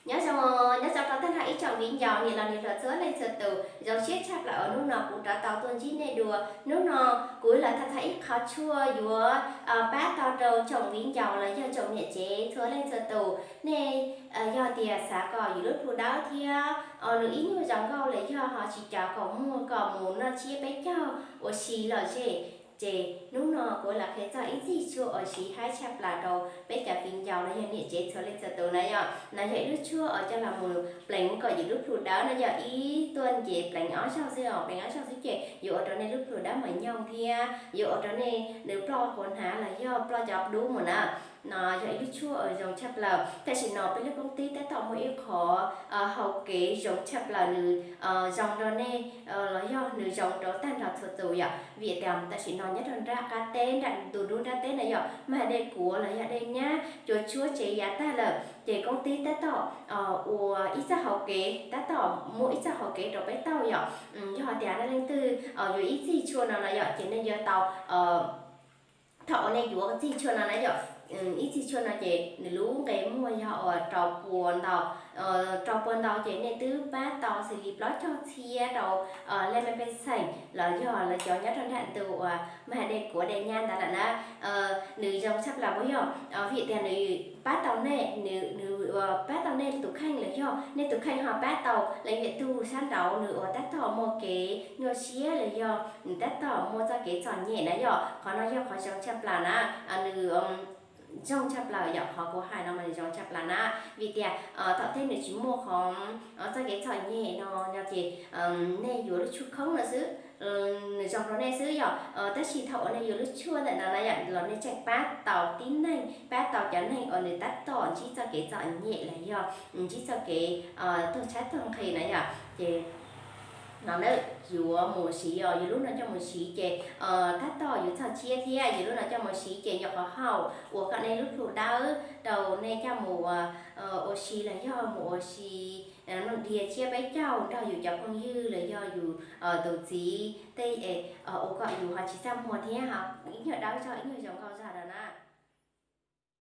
Nyob zoo, nyob zoo rau tag nrho ib tsoom viv ncaus niam laus niam hluas txhua leej txhua tus, zoo siab tshaj plaws uas hnub no kuv rov tau tuaj ntsib nej dua. Hnub no kuv los tham txog ib qho tshuaj yuav pab tau rau tsoom viv ncaus los yog tsoom niam tsev txhua leej txhua tus. Nej yog tias xav kom yus lub plhu dawb thiab nws ib nyuag zoo nkauj los yog ho tsis cov kom muag kom mus noj tsiab peb caug ua si lom zem, ces hnub no kuv los qhia txog ib txij tshuaj uas siv haib tshaj plaws rau peb cov viv ncaus los yog niam tsev txhua leej txhua tus na yom. No yog ib lub tshuaj uas coj los mus pleev kom yus lub plhu dawb no yom, ib tuaj nce pleev ob zaug xwb os, pleev ob zaug xwb ces yuav ua rau nej lub plhu dawb mas nyoog thiab yuav ua rau nej nws ploj quav hnav los yog ploj cov dub mus na. No yog ib lub tshuaj uas zoo tshaj plaws. Tam sim no peb lub koob tib tab tom muaj ib qho hau kev zoo tshaj plaws nws zoo rau nej los yog nws zoo rau tag nrho txhua tus yom. Vim tias tam sim no nyob rau nram qab teb, nram tus dub nrab teb na yom, mag dej kuav los yog dej nyab cua tshuab tsev yav tag lawm ces koob tib tab tom ua ib txoj hau kev, tab tom muaj ib txoj hau kev rau peb taug yom. Yog tias nej leej twg yuav ib txij tshuaj no no yom ces nej yuav tau thaum uas nej yuav txij tshuaj no na yom, ib txij tshuaj no ces nws lub nqe muag yog uas rau pua ntau, rau pua ntau ces nej twb pab tau xws li plaub caug txhiab rau lej mej pej xeem los yog lawv cov nyob rau nram ntu uas mag dej kuav dej nyab ntawd lawm na. Nws zoo tshaj plaws puas yog? Vim tias nws pab tau nej, nws pab tau nej tus kheej los yog nej tus kheej ho pab tau leej twg tug sab nraud nws uas tab tom muaj kev nyuaj siab los yog nws tab tom muaj txoj kev txom nyem na yom. Qhov no yog qhov zoo tshaj plaws na, nws zoo tshaj plaws yom, qhov kuv hais no mas nws zoo tshaj plaws na. Vim tias thaum tej nws tsis muaj qhov txoj kev txom nyem no no ces nej yuav lub tshuaj khoob no xwb, nws zoo rau nej xwb yom. Tab sis thaum uas nej yuav lub tshuaj ntawm no na yom los nej tseem pab tau tib neeg, pab tau cov neeg uas nws tab tom ntsib txoj kev txom nyem los yog ntsib txoj kev tuag tshaib tuag nqhis na yom. Ces no na, yuav mus siv os, yuav lub no coj mus siv ces tab tom yuav txog tsiab thiab, yuav lub no coj mus siv ces nyuam qhuav haum ua kom nej lub plhu dawb rau nej coj mus ua si los yog mus ua si noj dhia tsiab peb caug nrog yus cov phooj ywg los yog yus tus txiv tej es ua kom yus ho tsis txaj muag thiab ho ib nyuag dawb zog ib nyuag zoo nkauj zog rau na.